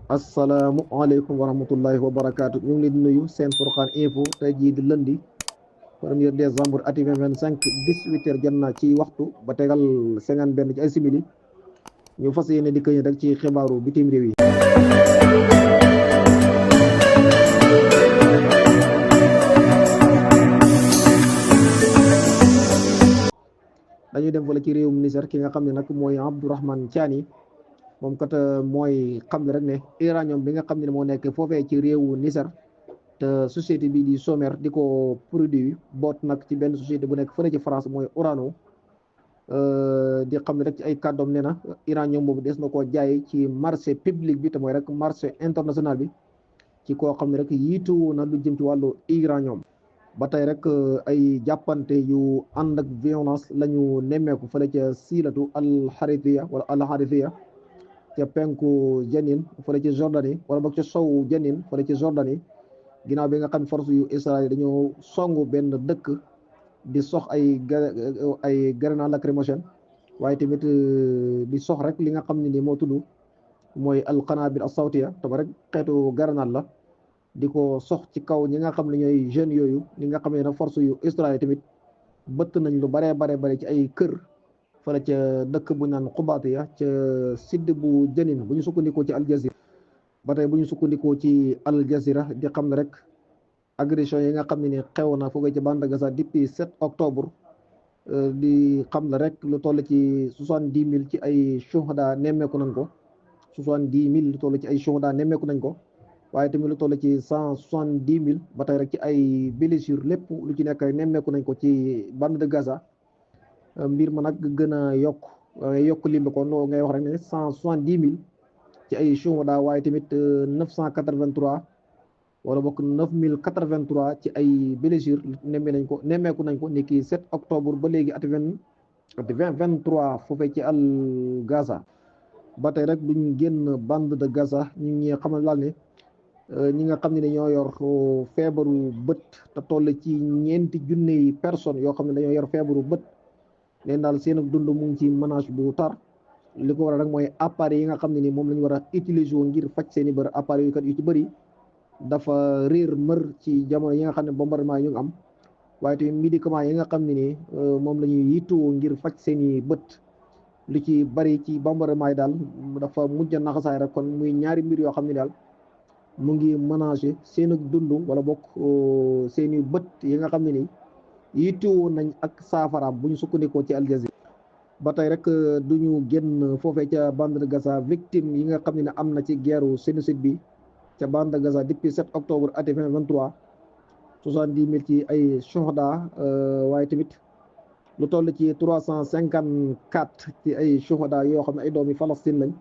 asalaamualeykum wa rahmatullahi wa barakaatu ñu ngi leen di nuyu seen Furqaan info tey jii di lundi 1er décembre ati 2025 18 heures jot na ci waxtu ba tegal 51 ci ay simili ñu fas yéene di këñ rek ci xibaaru bitim réew yi. dañuy dem fële ci réewum Niger ki nga xam ne nag mooy Abdourahmane Tiani moom kat mooy xam ne rek ne uranium bi nga xam ne moo nekk foofee ci réewu Niger te société bi di Somer di ko produit boot nag ci benn société bu nekk fële ci France mooy Orano di xam ne rek ci ay kàddoom nee na uranium boobu des na koo jaay ci marché public bi te mooy rek marché international bi ci koo xam ne rek yiitu na lu jëm ci wàllu uranium. ba tey rek ay jàppante yu ànd ak violence la ñu nemmeeku fële ca siilatu alxarifiya wala alxarifiya ca penku Jenin fële ci Jordanie wala boog ca sowu Jenin fële ci Jordanie ginnaaw bi nga xam force yu Israël dañoo songu benn dëkk di sox ay grenade lacrymogène waaye tamit di sox rek li nga xam ne ni moo tudd mooy alqanabil as-sawtiya te ba rek xeetu grenade la di ko sox ci kaw ñi nga xam ne ñooy jeunes yooyu ñi nga xam ne nag force yu Israël tamit bëtt nañ lu bare ci ay kër fële ca dëkk bu naan Xubaatiya ca sidd bu Jenin bu ñu sukkandikoo ci Al Jazeera ba tey bu ñu sukkandikoo ci Al Jazeera di xam ne rek agression yi nga xam ne ni xew na foofu ci bande Gaza depuis 7 octobre di xam ne rek lu toll ci 70,000 ci ay shuhada nemmeeku nañ ko 70,000 lu toll ci ay shuhada nemmeeku nañ ko waaye tamit lu toll ci 170,000 ba tey rek ci ay blessures lépp lu ci nekk nemmeeku nañ ko ci bande de Gaza mbir ma nag gën a yokk lim bi kon ngay wax rek ne 170,000 ci ay shuhada waaye tamit 983 wala bokk 9,083 ci ay blessures nemmeeku nañ ko ni ki 7 octobre ba léegi at 2023 foofee ci al Gaza ba tey rek duñ génn bande de Gaza ñu ngi xamal laal ne ñi nga xam ne ñoo yor feebaru bët te toll ci 4 junniy personnes yoo xam ne dañoo yor feebaru bët leen daal seen dund mu ngi ci menace bu tar li ko waral rek mooy appareil yi nga xam ne ni moom la ñu war a utiliser ngir faj seen i bër appareil yu kat yu ci bëri dafa réer mër ci jamono yi nga xam ne bombardement yi ñu ngi am waaye tamit médicament yi nga xam ne ni moom la ñuy yittewoo ngir faj seen i bët lu ci bari ci bombardement yi daal dafa mujj a naxasaay rek kon muy ñaari mbir yoo xam ne daal mu ngi menacer seen dund wala bokk seen i bët yi nga xam ne ni yittewoo nañ ak saafaraam bu ñu sukkandikoo ci Al Jazeera ba tey rek du ñu génn foofee ca bande de Gaza victime yi nga xam ne am na ci guerre génocide bi ca bande de Gaza depuis 7 octobre at 2023 70,000 ci ay shuhada waaye tamit lu toll ci 354 ci ay shuhada yoo xam ne ay doomi Palestine lañ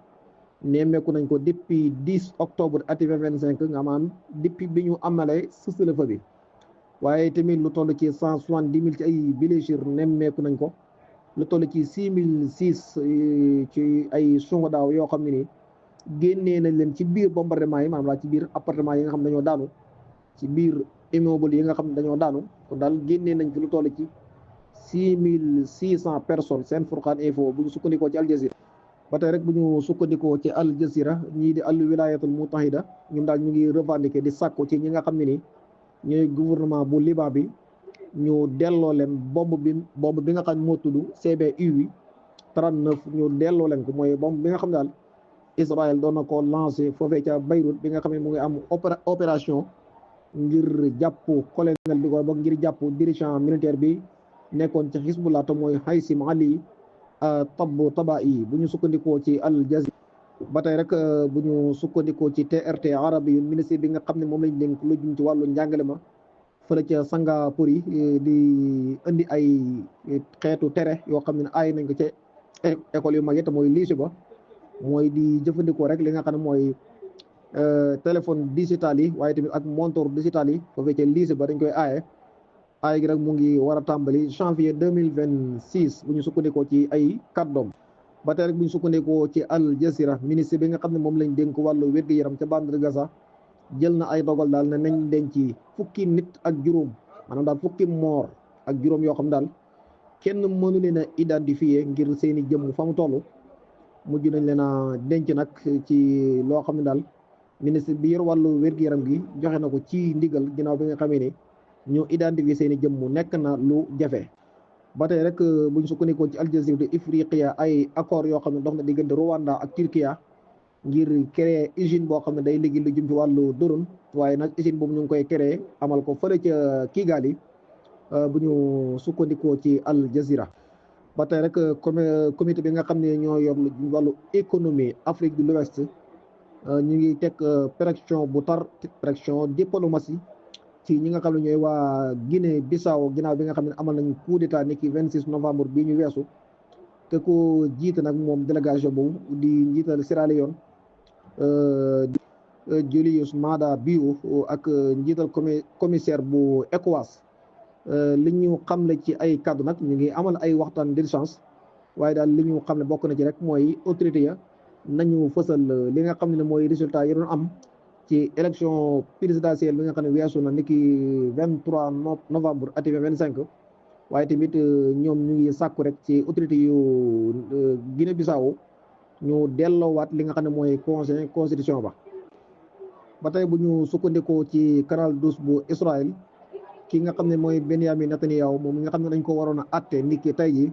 nemmeeku nañ ko depuis 10 octobre at 2025 nga maanaam depuis bi ñu amalee cessez-le-feu bi waaye tamit lu toll ci 170,000 ci ay blessures nemmeeku nañ ko lu toll ci 6,006 ci ay shuhada yoo xam ne ni génnee nañ leen ci biir bombardement yi maanaam laa ci biir appartement yi nga xam ne dañoo daanu ci biir immeuble yi nga xam ne dañoo daanu kon daal génnee nañ fi lu toll ci 6,600 personnes seen Furqaan info bu ñu sukkandikoo ci Al Jazeera ba tey rek bu ñu sukkandikoo ci Al Jazeera ñii di al wilayatul mutahida ñun daal ñu ngi revendiquer di sàkku ci ñi nga xam ne ni ñooy gouvernement bu Liban bi ñu delloo leen bomb bi nga xam ne moo tudd CBU 39 ñu delloo leen ko mooy bomb bi nga xam ne daal Israël doon na ko lancé foofee ca Beyrouth bi nga xam ne mu ngi am opération ngir jàpp colonel bi ko boog ngir jàpp dirigeant militaire bi nekkoon ci Hezbollah te mooy Haytham Ali Tabai bu ñu sukkandikoo ci Al Jazeera ba tey rek bu ñu sukkandikoo ci TRT arabi ministre bi nga xam ne moom lañ dénk lu jëm ci wàllu njàngale ma fële ca Singapour yi di indi ay xeetu tere yoo xam ne aay nañ ko ca école yu mag yi te mooy lycée ba mooy di jëfandikoo rek li nga xam ne mooy téléphone digital yi waaye tamit ak montre digital yi foofee ca lycée ba dañ koy aaye gi rek mu ngi war a tàmbali janvier 2026 bu ñu sukkandikoo ci ay kàddoom ba tey rek bu ñu sukkandikoo ci Al Jazeera ministre bi nga xam ne moom lañ dénk wàllu wér-gu-yaram ca bande de Gaza jël na ay dogal daal ne nañ denc fukki nit ak juróom maanaam daal fukki moor ak juróom yoo xam daal kenn mënu leen a identifier ngir seeni jëmm fa mu toll mujj nañ leen a denc nag ci loo xam ne daal ministre bi yor wàllu wér-gu-yaram gi joxe na ko ci ndigal ginnaaw bi nga xamee ne ñu identifier seen i jëmm mu nekk na lu jafe. ba tey rek buñ sukkandikoo ci Al Jazeera de Ifriqiya ay accord yoo xam ne dox na diggante Rwanda ak Turkiya ngir créer usine boo xam ne day liggéey lu jëm ci wàllu drone, waaye nag usine boobu ñu ngi koy créer amal ko fële ca Kigali bu ñu sukkandikoo ci Al Jazeera. ba tey rek comité bi nga xam ne ñoo yor wàllu économie Afrique de l'Ouest ñu ngi teg pression bu tar, pression diplomatie ci ñi nga xam ne ñooy waa Guinée Bissau ginnaaw bi nga xam ne amal nañ coup d'état ni ki 26 novembre bii ñu weesu te ko jiite nag moom délégation boobu di njiital Sierra Leone Julius Maada Bio ak njiital commissaire bu ECOWAS. li ñu xamle ci ay kaddu nag ñu ngi amal ay waxtaan d'urgence, waaye daal li ñu xam ne bokk na ci rek mooy autorité ya nañu fësal li nga xam ne mooy résultat yi doon am ci élection présidentielle bi nga xam ne weesu na niki 23 novembre ati 25. waaye tamit ñoom ñu ngi sàkku rek ci autorité yu Guinée Bissau ñu delloowaat li nga xam ne mooy conseil constitution ba. ba tey bu ñu sukkandikoo ci canal 12 bu Israël, ki nga xam ne mooy Benyamin Netanyahu moom nga xam ne dañ ko waroon a atte niki tey ji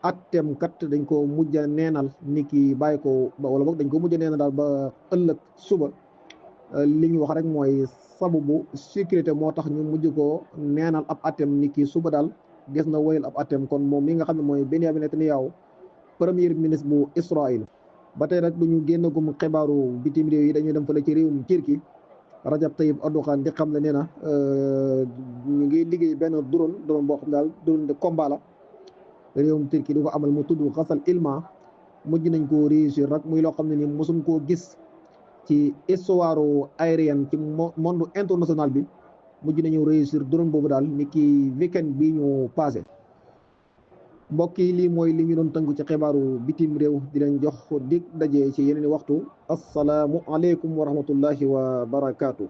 atteem kat dañ ko mujj a neenal niki bàyyi ko wala boog dañ ko mujj a neenal daal ba ëllëg suba. li ñu wax rek mooy sababu sécurité moo tax ñu mujj ko neenal ab atteem niki suba daal des na woyal ab atteem. kon moom mi nga xam ne mooy Benyamin Netanyahu premier ministre bu Israël. ba tey rek du ñu génnagum xibaaru bitim réew yi, dañuy dem fële ci réewum Turquie. Rajab Tayyip Erdogan di xam ne nee na ñu ngi liggéey benn drone boo xam daal drone de combat la réewum Turquie di ko amal mu tudd Xasal Ilma. mujj nañ koo réussir rek muy loo xam ne ni mosum koo gis ci histoire aérienne ci monde international bi. mujj nañu réussir drone boobu daal ni ki weekend bi ñu passé. mbokk yi lii mooy li ñu doon tënk ci xibaaru bitim réew, di leen jox dig daje ci yeneen i waxtu. assalaamu aleykum wa rahmatullahi wa barakaatu.